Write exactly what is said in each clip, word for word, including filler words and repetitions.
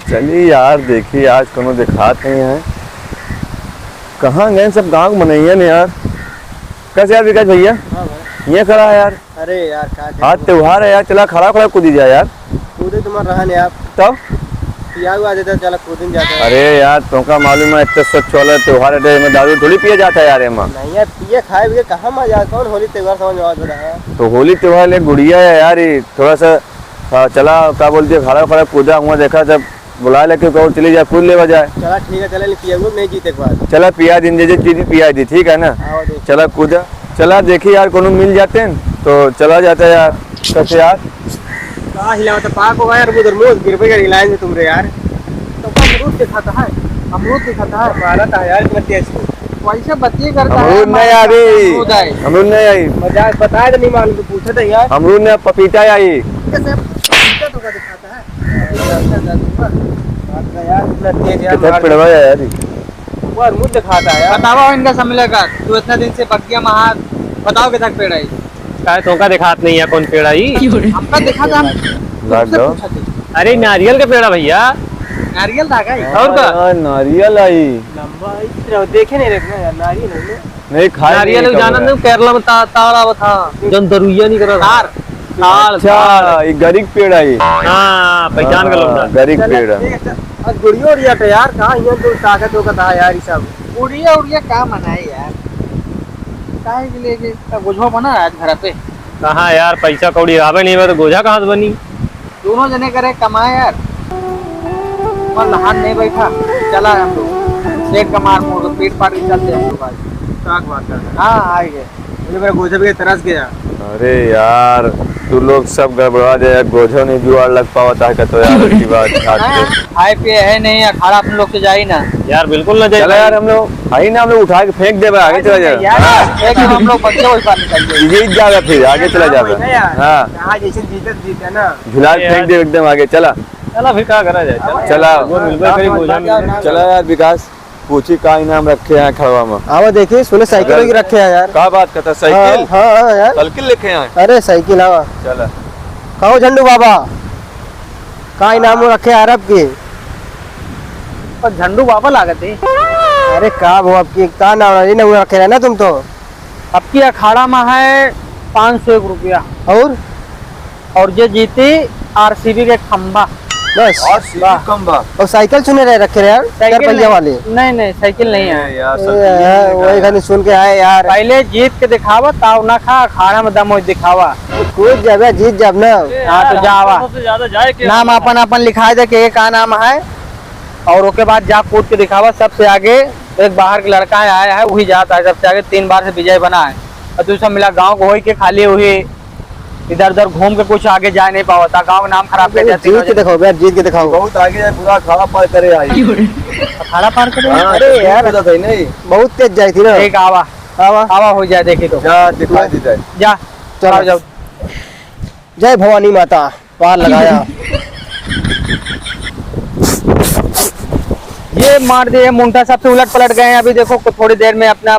चली यार, देखी आज कोनो देखात नहीं है। कहाँ गए सब गाँव के मनइया ने यार? कैसे यार विकास भैया? हाँ भाई। ये खड़ा है यार। अरे यार, का आज त्योहार है यार, चला खड़ा खड़ा कूदी जाए यार। कूदे तुम्हार रहा नहीं आप। तब? पिया हुआ देता, चला कूदन जाता है। अरे यार, तुमका मालूम है, इतने स्वच्छ वाला त्योहार है, इसमें दारू थोड़ी पिया जाता है यार, एमा। नहीं यार, पिए खाए भी कहाँ मजा, कौन होली त्योहार समझ में आवत है? तो होली त्योहार ले गुड़िया है यार, ये थोड़ा सा, हाँ, चला, का बोलती है, खड़ा खड़ा कूदा हुआ, देखा जब बुला लेके कहो, चली जा, कूद लेवा जाए। चला ठीक है, चला, नहीं पिया, वो नहीं जीते एक बार। चला पिया दिन, जे जे चीज पिया दी, ठीक है ना? हाँ, वो दे। चला कूदा, चला देखी यार, कोनो मिल जाते हैं तो चला जाता यार। कैसे यार? का हिलावत है, पाक हो गया यार, उधर मुंह गिर पे गया, लाइन में तुम रे यार। तो अमरूद दिखाता है, अमरूद दिखाता है। मारा था यार, इतना तेज। वैसे बतिये करता है, अमरूद नहीं हमारे अभी। पास अमरूद है। अमरूद नहीं आई। मजाक बताए तो नहीं मालूम, तो पूछे थे यार। अमरूद नहीं, पपीता आई। कैसे पपीता तो का दिखाता है? बाप रे यार, इतना तेज यार, कितना मार पेड़वा है यार ये? वो अमरूद दिखाता है यार। बतावा इनका समझ का, तू इतना दिन से बगिया महार, बताओ कितना पेड़ है? काहे तोका दिखात नहीं है कौन पेड़ आई? हमका दिखा था, हम लाग तुमसे दो। पूछा थे। अरे नारियल का पेड़ है भैया। नारियल था का? और का? हाँ, नारियल आई। लंबा आई, देखे नहीं रखना यार, नारियल है ना। नहीं, खाए नारियल नहीं जानत कबरा। नहीं, केरला में ता-, ताड़ आवत था, जौन दरुइया नहीं करत। ताड़, ताड़, अच्छा, ताड़। ये गरी के पेड़ आई। हाँ, पहचान गलो हाँ, ना। गरी के चल, पेड़। ठीक है, चल। आज गुड़िया उड़िया पे यार, कहाँ यहाँ तो ताकत होगा था यार, ये सब। गुड़िया उड़िया का मनाए यार? काहे के लिए कि का गोझवा बना है आज घर पे? कहाँ यार, पैसा कौड़ी आवे नहीं बा तो गोझा कहाँ से बनी? दोनों जने करे कमाए यार। मन लहान नहीं बैठा, चला हम लोग। सेठ का मार मोड़ के पेट पाट के चलते हम लोग आज। का बात कर रहे हैं? हाँ, आ गए। मुझे मेरा गोझा भी तरस गया। अरे यार, तू लोग सब गड़बड़ा दे यार, गोझो नहीं जुआड़ लग पावत है का तो यार, की बात, हाथ हाँ, पे। खाए पिए है नहीं, अखाड़ा अपन लोग से जाई ना। यार बिल्कुल ना जाए चला भाई। यार, हम लोग आई ना, हम लोग उठा के फेंक देबे, आगे चला जाए। यार, फेंक दो, हम लोग बच्चे वही पानी खाएंगे। जीत जावे फिर, आगे चला जावे। हाँ। हाँ, जैसे जीतत जीते ना। झुला के फेंक दे एकदम आगे, चला। चला फिर का करा जाए, चला। चला। वो मिलबे करी, गोझा मिलबे। चला यार विकास, पूछी का इनाम रखे हैं खड़वा में। आवा देखी, सुने साइकिल अगर भी रखे हैं यार। का बात करता, साइकिल? हाँ, हाँ, हाँ यार। साइकिल लेके आए? अरे साइकिल, आवा। चला। कहो झंडू बाबा, का इनाम रखे हैं अरब के? पर झंडू बाबा लागत है। अरे का वो अब की का नाम है? ये नाम रखे रहे ना तुम तो। अब की अखाड़ा में है पाँच सौ एक रुपया। और? और जे जीती आरसीबी के खंबा। बस। आरसीबी वाह। खंबा। और साइकिल सुने रहे रखे रहे यार, चार साइकिल पहिया नहीं, वाले। नहीं, नहीं, साइकिल नहीं है। ए यार, ए, साइकिल नहीं है, वही है। खाली सुन के आए यार। पहले जीत के दिखावा, ताव ना खा, अखाड़ा में दम हो दिखावा। कूद जाबे, जीत जाब ना। हाँ, तो यार, जावा। सबसे ज्यादा जाए के नाम अपन, अपन लिखाए दे के का नाम है, और ओके बाद जा कूद के दिखावा। सबसे आगे एक बाहर के लड़का है, आया है, वही जाता है सबसे आगे, तीन बार से विजय बना है। और दूसरा मिला गाँव को होई के खाली वही इधर उधर घूम के कुछ आगे जाए नहीं पावता, गाँव का नाम खराब कर जाती जीत के है। दिखाओ यार, जीत के दिखाओ। बहुत आगे है, पूरा अखाड़ा पार करे आई। अखाड़ा पार करे? हाँ, अरे तो यार, पता था ही नहीं। बहुत तेज जाई थी ना। ठीक, आवा। आवा। आवा हो जाए, देखी तो। जा, दिखा दी जाए। जा, चलो। आओ, जाओ। जय भवानी माता, पार लगाया। ये मार दिए, मुंडा सबसे उलट पलट गए हैं। अभी देखो, थोड़ी देर में अपना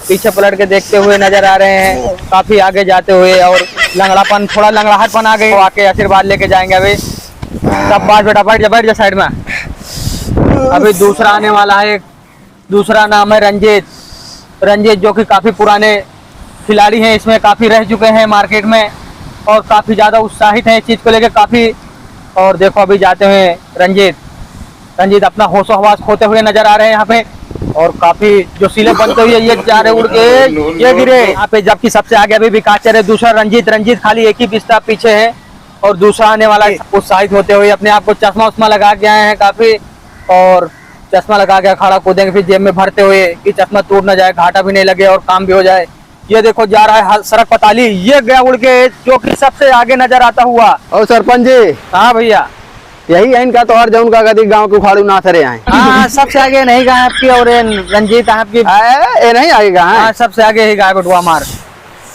पीछे पलट के देखते हुए नजर आ रहे हैं, काफी आगे जाते हुए, और लंगड़ापन, थोड़ा लंगड़ाहटपन आ गई, आके आशीर्वाद लेके जाएंगे। अभी शाबाश बेटा, बैठ जा, बैठ जा साइड में। अभी दूसरा आने वाला है, दूसरा नाम है रंजीत। रंजीत जो कि काफी पुराने खिलाड़ी हैं, इसमें काफी रह चुके हैं मार्केट में और काफी ज्यादा उत्साहित हैं इस चीज को लेके काफी। और देखो अभी जाते हुए रंजीत, रंजीत अपना होशो हवास खोते हुए नजर आ रहे हैं यहाँ पे। और काफी जोशीले बनते हुए ये जा रहे उड़ के, ये गिरे यहाँ पे, जबकि सबसे आगे अभी विकास चले, दूसरा रंजीत। रंजीत खाली एक ही बिस्ता पीछे है और दूसरा आने वाला है। उत्साहित होते हुए अपने आप को चश्मा उश्मा लगा के आए हैं काफी, और चश्मा लगा के अखाड़ा कूदेंगे, फिर जेब में भरते हुए कि चश्मा टूट ना जाए, घाटा भी नहीं लगे और काम भी हो जाए। ये देखो जा रहा है हल-, सड़क पताली, ये गया उड़ के, जो कि सबसे आगे नजर आता हुआ। और सरपंच जी। हाँ भैया। यही है इनका तोहर जौन का गदी गाँव के उखाड़ू नाथ रहे हैं। हाँ, सबसे आगे नहीं गए आपकी और ये रंजीत आपकी। ए, ए नहीं आगे गए हैं। हाँ, सबसे आगे ही गए बटुआ मार।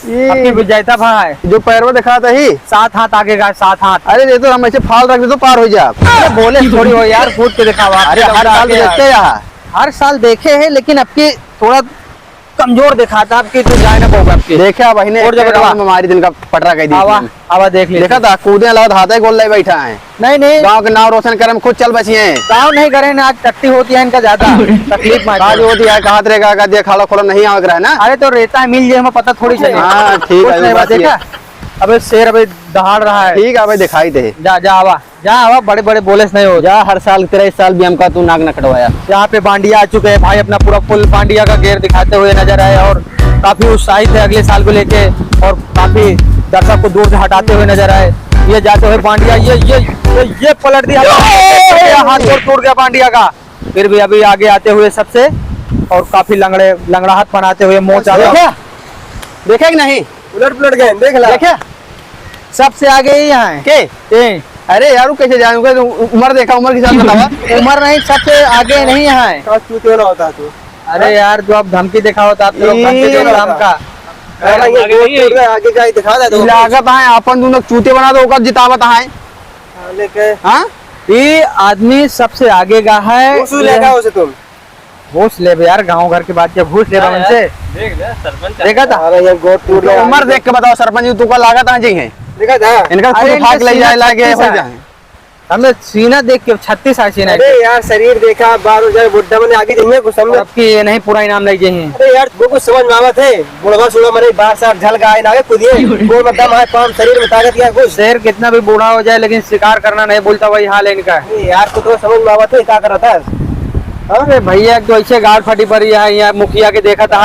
ये आपकी विजेता भाई। जो पैरवा दिखाता ही। सात हाथ आगे गए, सात हाथ। अरे ये तो हम ऐसे फाल रख दे तो पार हो जाए। अरे बोले थोड़ी हो यार, कूद के दिखावा। अरे हर साल देखते यार। हर साल देखे हैं, लेकिन अब की थोड़ा कमजोर देखात है, अब की तू जाए ना पाओगे अब की। देखे अब अहिने और जब एक round में मारी दिन का पटरा कह दी आवा, तुमने। आवा देख ले। देखा था, कूदे लगा था, हाथे गोल ले बैठा है। नहीं, नहीं। गाँव के नाम रोशन करे में खुद चल बची हैं। गाँव नहीं करे ना, आज टट्टी होती है इनका ज्यादा। तकलीफ में आज होती है, कहा रे का, का देख, खाला खोला नहीं आवे रहा है ना। अरे तो रेता है, मिल जाए, हमें पता थोड़ी चले। हाँ, ठीक कुछ है, नहीं बात बात ये। देखा? अबे शेर अबे दहाड़ रहा है। ठीक है, अबे दिखाई दे। जा, जा, आवा। जा, आवा, बड़े बड़े बोले से नहीं हो। जा, हर साल की तरह इस साल भी हमका तू नाक न कटवाया। यहाँ पे बांडिया आ चुके हैं भाई, अपना पूरा full बांडिया का गेर दिखाते हुए नजर आए और काफी उत्साहित है अगले साल को लेके और काफी दर्शक को दूर से हटाते हुए नजर आए। ये जाते हुए बांडिया, ये, ये, ये, ये पलट दिया। ये हाथ गोड़ टूट गया बांडिया का, फिर भी अभी आगे आते हुए सबसे और काफी लंगड़े, लंगड़ाहट बनाते हुए मोच आ रहा है। देखे? देखे कि नहीं? उलट पुलट गए, देख ला। देखे? सबसे आगे ही यहाँ है। के? ये। अरे यार, वो कैसे जाए? उनका तो उ-, उम्र देखा, उम्र के साथ बतावा। उम्र नहीं, सबसे आगे नहीं यहाँ है। का चूतिया ना होता तू? अरे यार, जो आप धमकी दिखावत, आप लोग धमकी ई दे रहे हो हमका। अरे, ये आगे गोल नहीं है। टूट गया, आगे का ही दिखा दे तो। लागत है, अपन दोनों चूते बना दो, ओकर जितावत है। हाँ, लेके। हाँ? ये आदमी सबसे आगे का है। घूस ये लेगा उसे तुम। घूस लेबे यार, गाँव घर के बात के घूस लेबे हाँ यार, उनसे। देख ले, सरपंच देखा था? अरे यार, गोड़ टूट तो गया। उम्र देख के बताओ सरपंच जी, तुमको लागत आ जाइए। देखा था? इनका अरे खुद इनके फाक ले सीना जाए लागे छत्तीस हो है। जाए। हमें सीना देख के छत्तीस आ सीना अरे है। यार, शरीर देखा, बार हो जाए, बुड्ढा मने आगे जाइए, कुछ समझ। अब की ये नहीं पूरा इनाम ले जाइए। अरे यार, वो कुछ समझ में आवत है, बुढ़वा सुढ़वा मरे, बार सार झल गाय ना आगे कूदिए, गोड़ में दम है, पाँव शरीर में ताकत या कुछ। शेर कितना भी बूढ़ा हो जाए, लेकिन शिकार करना नहीं भूलता, वही हाल है इनका। अरे यार, तो, तो समझ में आवत है, क्या कर रहा था? हाँ? अरे भैया, एक तो ऐसे गाड़ फटी पड़ी है, यहाँ मुखिया के देखा था,